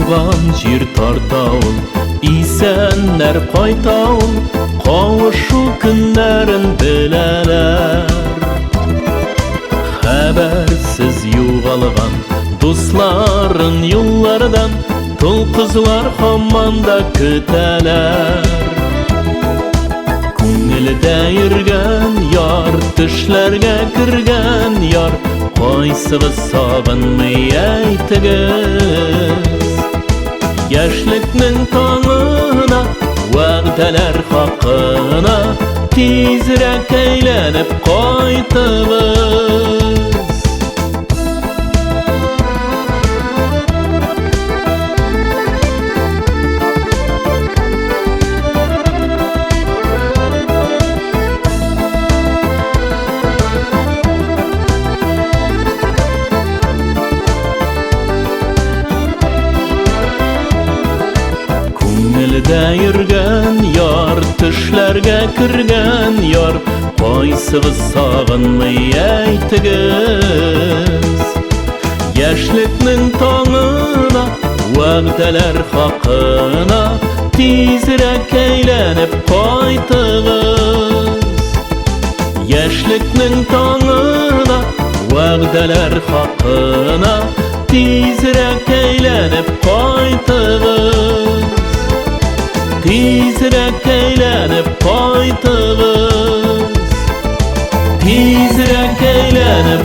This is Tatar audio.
Туган җир тарта ул, исәннәр кайта ул, кавышу көннәрен беләләр. Хәбәрсез югалган дусларын юллардан тол кызлар һаман да көтәләр. Күңелдә йөргән яр, төшләргә кергән яр, кайсыгыз сагынмый әйтегез? Яшьлекнең таңына, вәгъдәләр хакына тизрәк әйләнеп кайтыгыз. Күңелдә йөргән яр, төшләргә кергән яр, кайсыгыз сагынмый әйтегез? Яшьлекнең таңына, вәгъдәләр хакына тизрәк әйләнеп кайтыгыз. Яшьлекнең таңына, вәгъдәләр хакына тизрәк әйләнеп кайтыгыз. Тизрәк әйләнеп кайтыгыз. Тизрәк әйләнеп.